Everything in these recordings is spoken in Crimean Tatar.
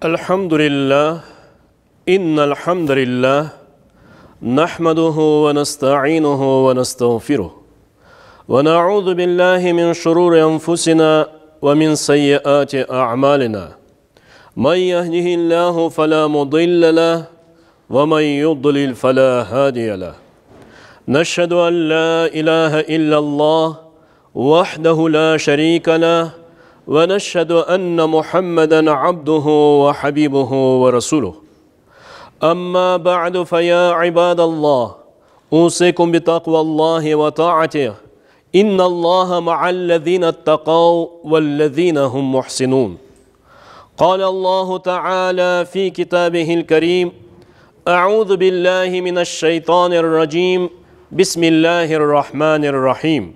Elhamdülillah, innel hamdelillah, nahmeduhu ve nestainuhu ve nestağfiruh. Ve na'udhu billahi min şururi enfusina ve min seyyiati a'malina. Men yehdihillahu fela mudille leh ve men yudlil fela hadiye leh. Neşhedü en la ilahe illallah vahdehu la şerike leh ve neşhedü enne Muhammeden abduhu ve habibuhu ve resuluh. Amma ba'du fe ya ibadallah, usikum bi takvallahi ve ta'atih. İnnallaha ma'allezine ittakav vellezine hum muhsinun. Kâle Allahu Teala fi kitabihil kerim, Euzu billahi mineşşeytanirracim. Bismillahirrahmanirrahim.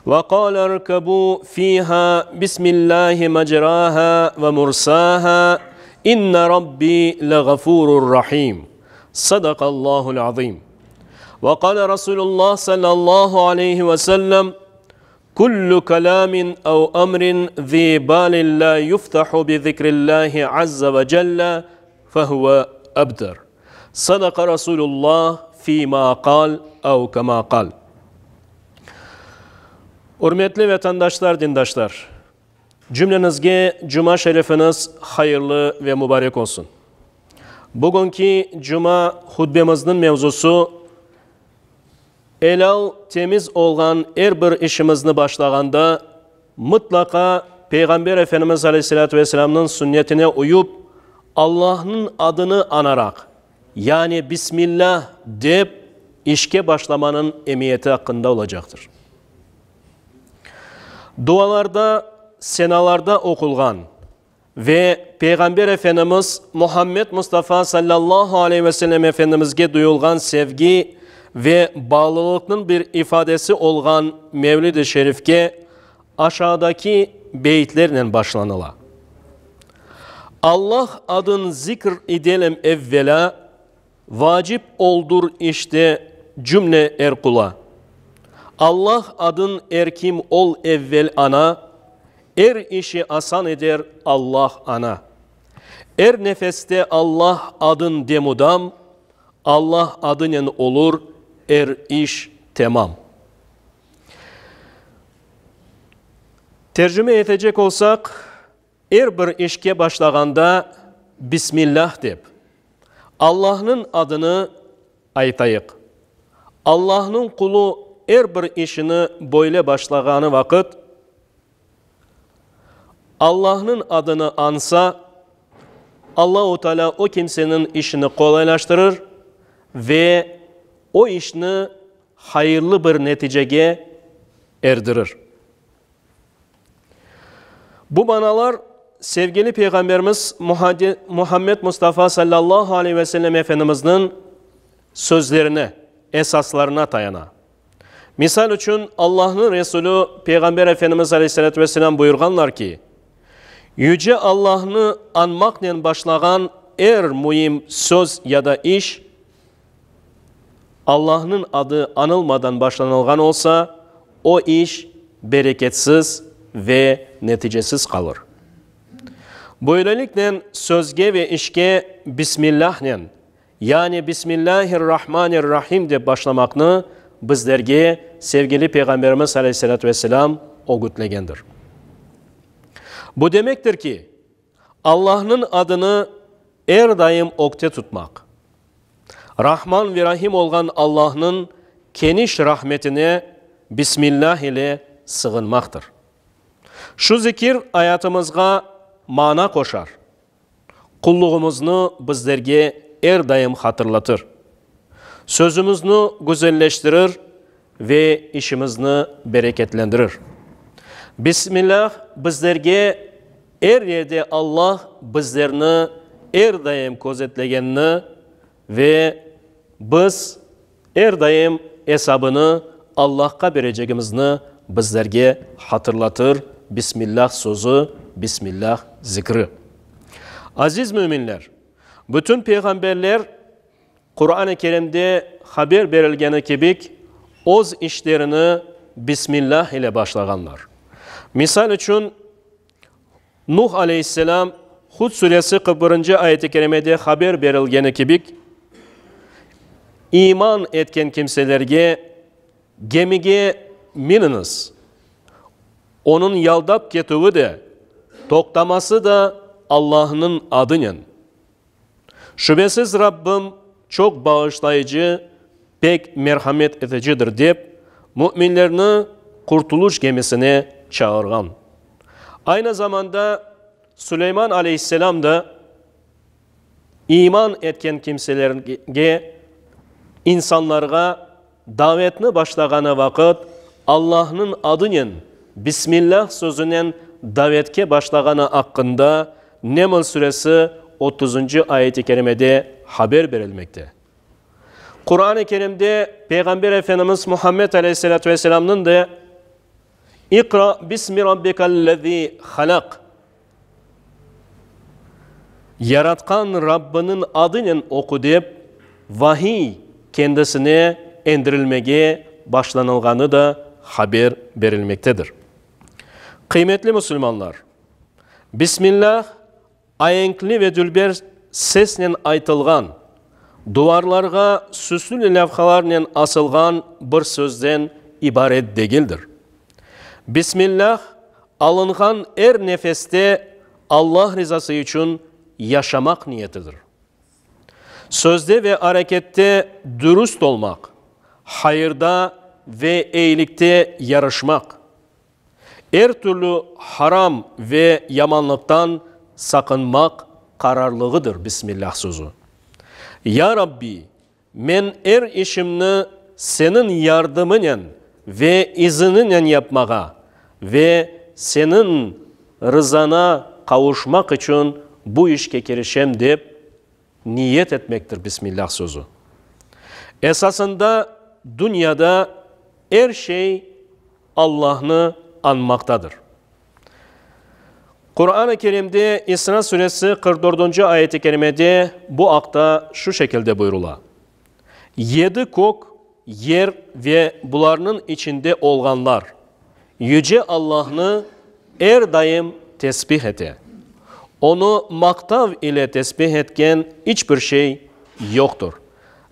Ve kâle irkebû fîhâ bismillahi mecrâhâ ve mursâhâ inne rabbî legafûrur rahîm. Sadakallâhu'l azîm. Ve kâle Resulullah sallallahu aleyhi ve sellem Kullu kelamin ev emrin zî balin lâ yuftahu bi zikrillâhi azze ve celle fehuve ebter. Sadaka Resulullah fîmâ kal ev kemâ kal. Ürmetli vetandaşlar, dindaşlar! Cümlenizge cuma şerifiniz hayırlı ve mübarek olsun. Bugünki cuma hutbemizniñ mevzusı, Elâl, temiz olğan er bir işimizni başlağanda, mıtlaqa Peyğamber Efendimiz aleyhissalâtu vesselâmnıñ sünnetine uyıp, Allahnıñ adını anaraq, yani Bismillâh dep işke başlamanıñ emiyeti aqqında olacaqtır. Dualarda, senalarda oqulğan Ve Peyğamber Efendimiz Muhammed Mustafa sallallahu aleyhi ve sellem Efendimizge duyulğan sevgi ve bağlılıqnıñ bir ifadesi olğan Mevlid-i Şerifke aşağıdaki beyitlernen başlanıla, Allah adın zikr idelim evvelâ, Vacip oldur işte cümle er qula. Allah adın er kim ol evvel ana, Er işi asan eder Allah ana. Er nefeste Allah adın de mudam, Allah adınen olur er iş temam. Tercüme etecek olsaq, Er bir işke başlağanda Bismillah dep, Allahnıñ adını aytayıq. Allahnıñ qulu er bir işini böyle başlağanı vaqıt, Allahnıñ adını añsa, Allahu Teala o kimseniñ işini qolaylaştırır ve o işni hayırlı bir neticege erdirir. Bu manalar sevgili Peyğamberimiz Muhammed Mustafa sallallahu aleyhi ve sellem Efendimizniñ sözlerine, esaslarına tayana. Misal içün, Allahnıñ Resulü Peyğamber Efendimiz aleyhissalâtu vesselâm buyurğanlar ki, Yüce Allahnı añmaqnen başlağan er müim söz ya da iş, Allahnıñ adı añılmadan başlanılğan olsa, o iş bereketsiz ve neticesiz qalır. Böyleliknen, sözge ve işke Bismillahnen, yani Bismillahir-Rahmanir-Rahim dep başlamaqnı bizlerge sevgili Peyğamberimiz aleyhissalâtu vesselâm ögütlegendir. Bu demektir ki, Allahnıñ adını er daim ögte tutmaq, Rahman ve Rahim olğan Allahnıñ keniş rahmetine Bismillah ile sığınmaqtır. Şu zikir ayatımızğa mana qoşar, qulluğımıznı bizlerge er daim hatırlatır, sözümizni güzelleştirir ve işimizni bereketlendirir. Bismillah bizlerge Er yerde Allah bizlerni er daim közetlegenini ve biz er daim esabını Allahqa berecegimizni bizlerge hatırlatır Bismillah sözü, Bismillah zikri. Aziz müminler, bütün peyğamberler Quran-ı Kerimde haber berilgeni kibik, öz işlerini Bismillah ile başlağanlar. Misal içün, Nuh aleyhisselam. Hud suresi 41-nci ayet-i kerimede haber berilgeni kibik, iman etken kimselerge, Gemige miniñiz, onıñ yaldap ketüvi de, toqtaması da Allahnıñ adınen. Şübesiz Rabbim çoq bağışlayıcı, pek merhamet eticidir, dep, müminlerni qurtuluş gemisine çağırğan. Aynı zamanda Suleyman aleyhisselam da iman etken kimselerge, insanlarğa davetni başlağanı vaqıt Allahnıñ adınen, Bismillah sözünen davetke başlağanı aqqında Neml suresi otuzıncı ayet-i kerimede haber berilmekte. Quran-ı Kerimde Peyğamber Efendimiz Muhammed aleyhisselâtu vesselâmnıñ de İqra bismi rabbikellezî halaq Yaratqan Rabbiniñ adınen oqu dep vahiy kendisine endirilmege başlanılğanı da haber berilmektedir. Qıymetli musulmanlar! Bismillah aenkli ve dülber sesnen aytılğan, duvarlarğa süslü levhalarnen asılğan bir sözden ibaret degildir. Bismillah, alınğan er nefeste Allah rizası içün yaşamaq niyetidir. Sözde ve arekette dürüst olmaq, hayırda ve eyilikte yarışmaq, Er türlü haram ve yamanlıqtan saqınmaq qararlığıdır Bismillah sözü. Ya Rabbi, men er işimni Seniñ yardımınen ve iziniñen yapmağa ve Seniñ rızana qavuşmaq içün bu işke kirişem dep niyet etmektir Bismillah sözü. Esasında dünyada er şey Allahnı añmaqtadır. Quran-ı Kerimde İsra suresi 44-nci ayet-i kerimede bu aqta şu şekilde buyurıla, Yedi kök, yer ve bularnıñ içinde olğanlar Yüce Allahnı er daim tesbih ete. Onı maqtav ile tesbih etken iç bir şey yoqtır.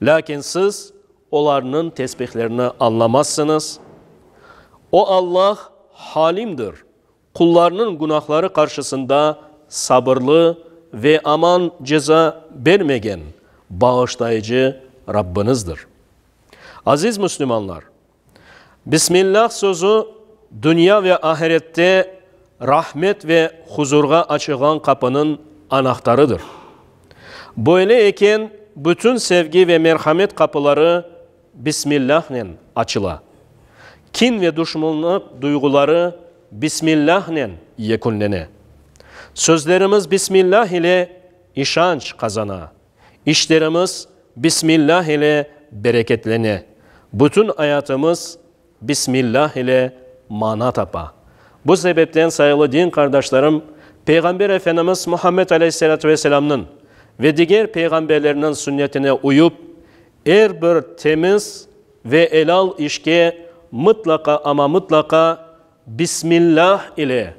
Lâkin siz olarnıñ tesbihlerini añlamazsıñız. O Allah halimdir, qullarınıñ günahları qarşısında sabırlı ve aman ceza bermegen bağışlayıcı Rabbıñızdır. Aziz müslümanlar! Bismillah sözü dünya ve ahirette rahmet ve huzurğa açılğan qapınıñ anahtarıdır. Böyle eken, bütün sevgi ve merhamet qapıları Bismillahnen açıla. Kin ve duşmanlıq duyğuları Bismillahnen yekünlene. Sözlerimiz Bismillah ile işanç qazana. İşlerimiz Bismillah ile bereketlene, bütün ayatımız Bismillah ile mana tapa. Bu sebepten, sayılı din qardaşlarım, Peyğamber Efendimiz Muhammed aleyhisselâtu vesselâmnıñ ve diger peyğamberlerniñ sünnetine uyıp, er bir temiz ve elâl işke mıtlaqa ama mıtlaqa Bismillah ile,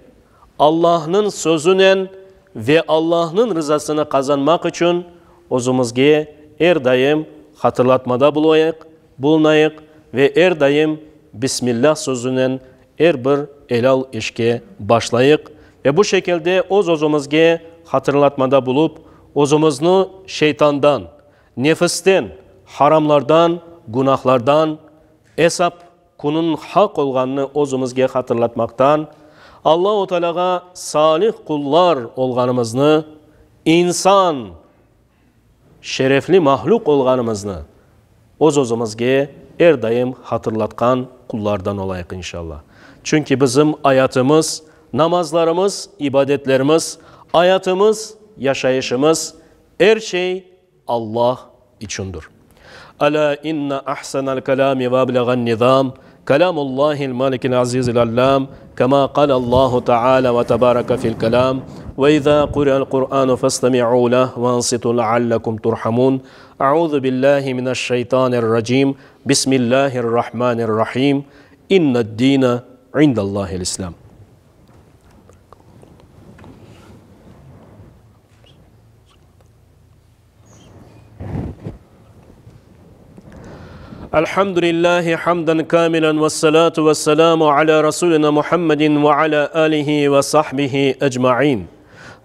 Allahnıñ sözünen ve Allahnıñ rızasını qazanmaq içün özümizge er daim hatırlatmada bulunayıq ve er daim Bismillah sözünen er bir elâl işke başlayıq ve bu şekilde öz-özümizge hatırlatmada bulup, özümizni şeytandan, nefisten, haramlardan, günahlardan, esap Künüñ haq olğanını özümizge hatırlatmaqtan, Allahu Tealâğa salih qullar olğanımıznı, insan, şerefli mahlüq olğanımıznı öz-özümizge er daim hatırlatqan qullardan olayıq inşallah. Çünki bizim ayatımız, namazlarımız, ibadetlerimiz, ayatımız, yaşayışımız, er şey Allah içündir. Alâ inne ahsenel kelâmi ve ebleğen nizâm, kelâmullâhil malikil azîzil allâm, kemâ kâlellâhu teâlâ ve tebâreke fil kelâm, ve izâ kuri'el Kur'ânu festemi'û leh ve ansitû leallekum turhamûn. Eûzü billâhi mineşşeytânirracîm. Bismillâhirrahmânirrahîm. İnned-dîne indellâhil İslâm. Elhamdülillahi hamden kamilen ve salatu ve selamu ala Rasulina Muhammedin ve ala alihi ve sahbihi ecmain.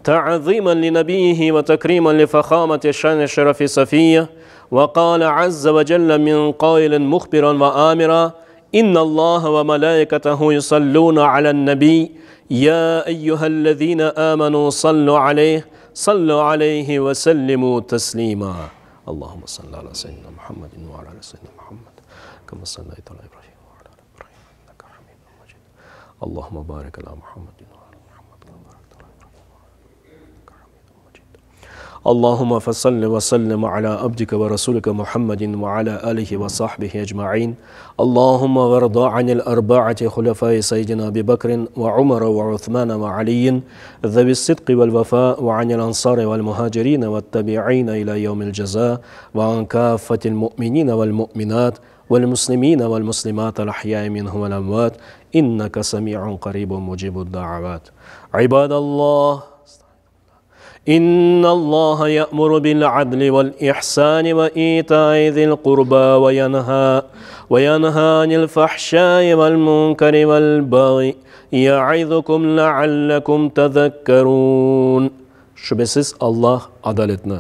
Ta'zimen li nebiyhi ve tekrimen li fehameti şan şerefi safiyye ve kâle azze ve celle min kailin muhbiran ve amira İnna Allah ve melâiketehu yusallûne alen-nebiy ya eyyühellezîne âmenû sallu aleyh sallu aleyhi ve sellimû teslîmâ. Allahümme salli ala seyyidina Muhammedin ve ala ali seyyidina Muhammed kema sallayte ala İbrahim ve ala ali İbrahim inneke hamidun mecid. Allahümme barik ala Muhammedin ve ala Muhammed kema barakte ala İbrahim ve ala ali İbrahim inneke hamidun mecid. Allahümme fesalli ve sellim ala abdike ve rasulike Muhammedin ve ala alihi ve sahbihi ecmain. Allahümme verda anil erbaati hulefai seyyidina Ebi Bekrin ve Umar ve Uthman ve Aliyin zevi sıdkı vel vefa ve anil ansari vel muhacirin ve tabi'in ila yevmil ceza ve an kâffetil mu'minine vel mu'minat vel muslimine vel muslimat el ahyai minhum vel emvat inneke semi'un qaribun mucibud da'avat. İbadallah İnna Allah ya'muru bil adli vel ihsani ve ita'i zil kurba ve yanha ve yanha anil fahşai vel munkeri vel baghi ya'izukum leallekum tezekkerun. Şübesiz Allah adaletni,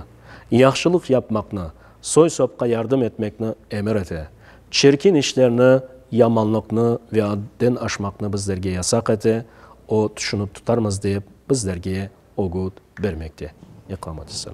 yahşılıq yapmaqnı, soy-sopqa yardım etmekni emir ete. Çirkin işlerni, yamanlıqnı ve adden aşmaqnı bizlerge yasaq ete, O, tüşünip tutarmız dep, bizlerge ögüt bermekte. İqamet-i salat.